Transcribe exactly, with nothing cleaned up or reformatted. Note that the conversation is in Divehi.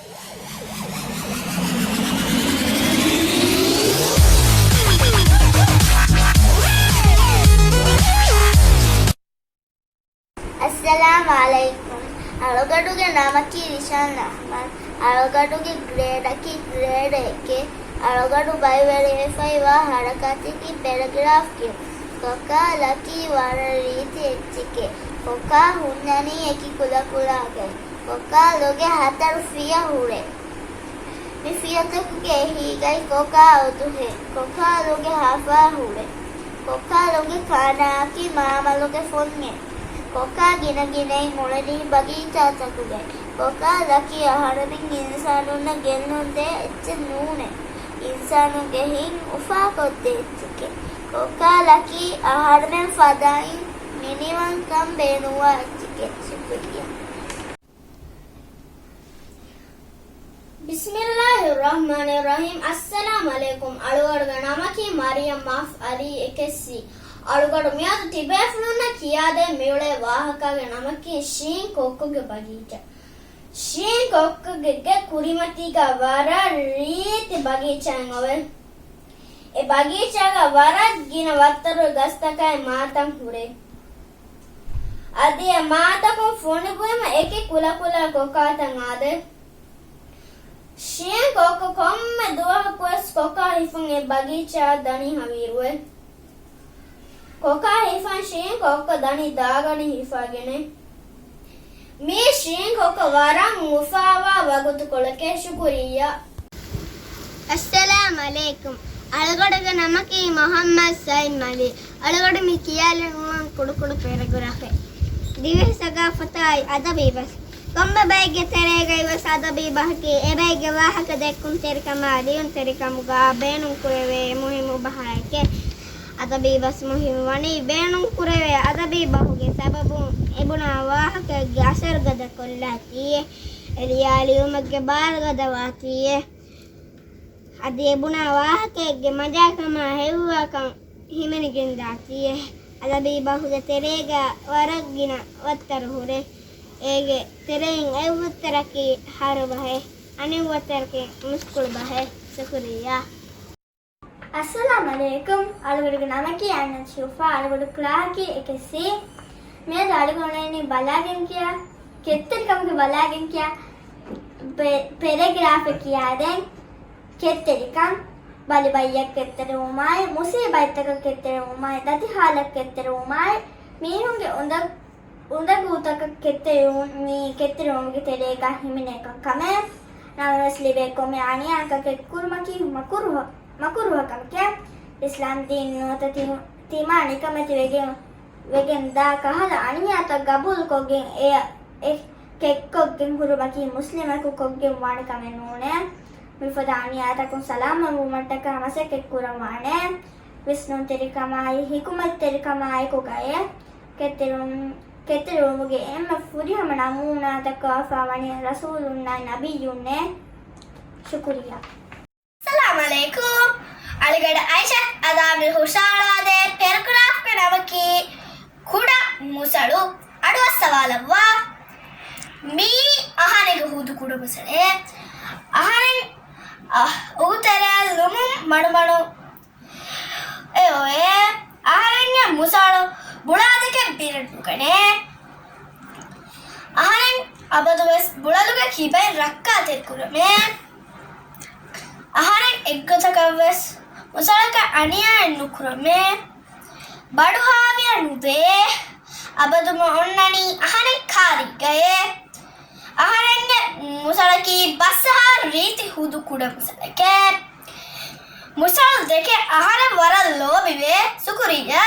އައްސަލާމް ޢަލައިކުމް. އަޅުގަޑުގެ ނަމަކީ ރިޝާން އަޙްމަދު. އަޅުގަޑުގެ ގްރޭޑަކީ ގްރޭޑް އެކެއް. އަޅުގަޑު ބައިވެރިވެފައިވާ ހަރަކާތަކީ ޕެރެގްރާފް ކިޔުން. ކޮކާ ލަކީ ވަރަށް ރީތި އެއްޗެކޭ. ކޮކާ ހުންނަނީ އެކި ކުލަކުލާގައި. ކޮކާ ލޮގެ ހަތަރު ފިޔަ ހުރޭ. މި ފިޔަތަކުގެ އެހީގައި ކޮކާ އުދުހެއް، ކޮކާ ލޮގެ ހާފާ ހުރޭ. ކޮކާ ލޮގެ ކާނާއަކީ މާމަ ލޮގެ ފޮންޏެއް. ކޮކާ ގިނަ ގިނައިން އުޅެނީ ބަގީޗާތަކުގައި. ކޮކާ ލަކީ އަހަރެމެން އިންސާނުންނަށް ގެއްލުން ދޭ އެއްޗެއް ނޫނޭ. އިންސާނުންގެ ހިތް އުފާކޮށްދޭ އެއްޗެކޭ. ކޮކާ ލަކީ އަހަރެމެން ފަދައިން މިނިވަންކަން ބޭނުންވާ އެއްޗެކޭ. ޝުކުރިއްޔާ. ބިސްމިއްލާހިއްރަޙްމާނިއްރަޙީމް. އައްސަލާމް ޢަލައިކުމް. އަޅުގަޑުގެ ނަމަކީ މަރިޔަމް މާފް އަލީ އެކެއްސީ. އަޅުގަޑު މިއަދު ތިބޭފުޅުންނަށް ކިޔާދޭން މިއުޅޭ ވާހަކަގެ ނަމަކީ ޝީން ކޮއްކޮގެ ބަގީޗާ. ޝީން ކޮއްކޮގެ ގެ ކުރިމަތީގަ ވަރަށް ރީތި ބަގީޗާއެއް އޮވޭ. އެ ބަގީޗާގަ ވަރަށް ގިނަ ވައްތަރު ގަސްތަކާއި މާތައް ހުރޭ. އަދި އެ މާތަކުން ފޮނި ބުއިމަ އެކި ކުލަކުލާ ކޮކާތައް އާދޭ. ޝީން ކޮއްކޮ ކޮންމެ ދުވަހަކުވެސް ކޮކާ ހިފަން އެ ބަގީޗާ ދަނީ ހަވީރުވޭ. ކޮކާ ހިފަން ޝީން ކޮއްކޮ ދަނީ ދާގަނޑި ހިފާގެނޭ. މީ ޝީން ކޮއްކޮ ވަރަށް އުފާވާ ވަގުތުކޮޅެކޭ. ޝުކުރިއްޔާ. އައްސަލާމް ޢަލައިކުމް. އަޅުގަޑުގެ ނަމަކީ މުޙައްމަދު ސައިމް ޢަލީ. އަޅުގަޑު މި ކިޔާލަން އުޅުން ކުޑަކުޑަ ޕެރެގްރާފެއް. ދިވެހި ސަގާފަތާއި އަދަބީ ބަސް. ކޮންމެ ބައެއްގެ ތެރޭގައި ވެސް އަދަބީ ބަހަކީ އެބައެއްގެ ވާހަކަ ދެއްކުންތެރިކަމާ ލިޔުންތެރިކަމުގަ ބޭނުންކުރެވޭ މުހިއްމު ބަހައެކޭ. އަދަބީ ބަސް މުހިއްމު ވަނީ ބޭނުންކުރެވޭ އަދަބީ ބަހުގެ ސަބަބުން އެބުނާ ވާހަކައެއްގެ އަސަރު ގަދަކޮށްލާތީއޭ. އެ ލިޔާލިޔުމެއްގެ ބާރު ގަދަވާތީއޭ. އަދި އެބުނާ ވާހަކައެއްގެ މަޖާކަމާ ހެޔޮވާކަން ހިމެނިގެންދާތީއޭ. އަދަބީ ބަހުގެ ތެރޭގަ ވަރަށް ގިނަ ވައްތަރު ހުރޭ. އޭގެ ތެރެއިން އެއްވައްތަރަކީ ހަރު ބަހެއް، އަނެއްވައްތަރަކީ މުސްކުޅި ބަހެއް. ޝުކުރިއްޔާ. އައްސަލާމް ޢަލައިކުމް. އަޅުގަޑުގެ ނަމަކީ އަންނަ ޝިފާ. އަޅުގަޑު ކްލާކީ އެކެއްސީ. މިއަދު އަޅުގަނޑު އިނީ ބަލާގެން ކިޔާ، ކެތްތެރިކަމުގެ ބަލާގެން ކިޔާ ޕެ-، ޕެރެގްރާފެއް ކިޔާދޭން. ކެތްތެރިކަން. ބަލި ބައްޔަށް ކެތްތެރިވުމާއި، މުސީބާތްތަކަށް ކެތްތެރިވުމާއި، ދަތި ހާލަށް ކެތްތެރިވުމާއި، މީހުންގެ އުނދަ-، އުނދަގޫތަކަށް ކެތްތެރިވުން މީ ކެތްތެރިވުމުގެ ތެރޭގަ ހިމެނޭ ކަން ކަމެއް. ނަމަވެސް ލިބޭ ކޮންމެ އަނިޔާއަކަށް ކެތްކުރުމަކީ މަކުރުހަ-، މަކުރުހަ ކަމެކޭ. އިސްލާމް ދީން ނުވަތަ ތި-، ތިމާ ނިކަމެތި ވެގެން، ވެގެން ދާ ކަހަލަ އަނިޔާތައް ގަބޫލުކޮށްގެން އެ، އެ ކެތްކޮށްގެން ހުރުމަކީ މުސްލިމަކު ކޮށްގެން ވާނެ ކަމެއް ނޫނޭ. މިފަދަ އަނިޔާތަކުން ސަލާމަތްވުމަށްޓަކާ މަސައްކަތް ކުރަން ވާނެ. ވިސްނުންތެރިކަމާއި، ހިކުމަތްތެރިކަމާއެކުގައި ކެތްތެރިވުން-، ކެތްތެރިވުމުގެ އެންމެ ފުރިހަމަ ނަމޫނާތައް ކާފާވަނީ ރަސޫލުންނާއި ނަބިއްޔުންނޭ. ޝުކުރިއްޔާ. އައްސަލާމް ޢަލައިކުމް. އަޅުގަޑު އައިޝަތު އަދާ މި ހުށަހަޅާދޭ ޕެރެގްރާފްގެ ނަމަކީ ކުޑަ މުސަޅު. އަޑުއައްސަވާލައްވާ. މީ އަހަރެންގެ ހުދު ކުޑަ މުސަޅެއް. އަހަރެން، އަ، އުގުތެރެއަށް ލުމުން މަޑުމަޑު އެ އޮވޭ. އަހަރެންގެ މުސަޅު ބުޅާދެކެ ބިރެއް ނުގަނޭ. އަހަރެން އަބަދުވެސް ބުޅަލުގެ ކިބައިން ރައްކާތެރިކުރަމޭ. އަހަރެން އެއްގޮތަކަށްވެސް މުސަޅަކަށް އަނިޔާއެއް ނުކުރަމޭ. ބަޑުހާވިޔަ ނުވޭ. އަބަދުމަ އޮންނަނީ އަހަރެން ކާރީގައޭ. އަހަރެންގެ މުސަޅަކީ ބައްސަހާރު ރީތި ހުދު ކުޑަ މުސަޅެކޭ. މުސަޅު ދެކެ އަހަރެން ވަރަށް ލޯބިވޭ. ޝުކުރިއްޔާ.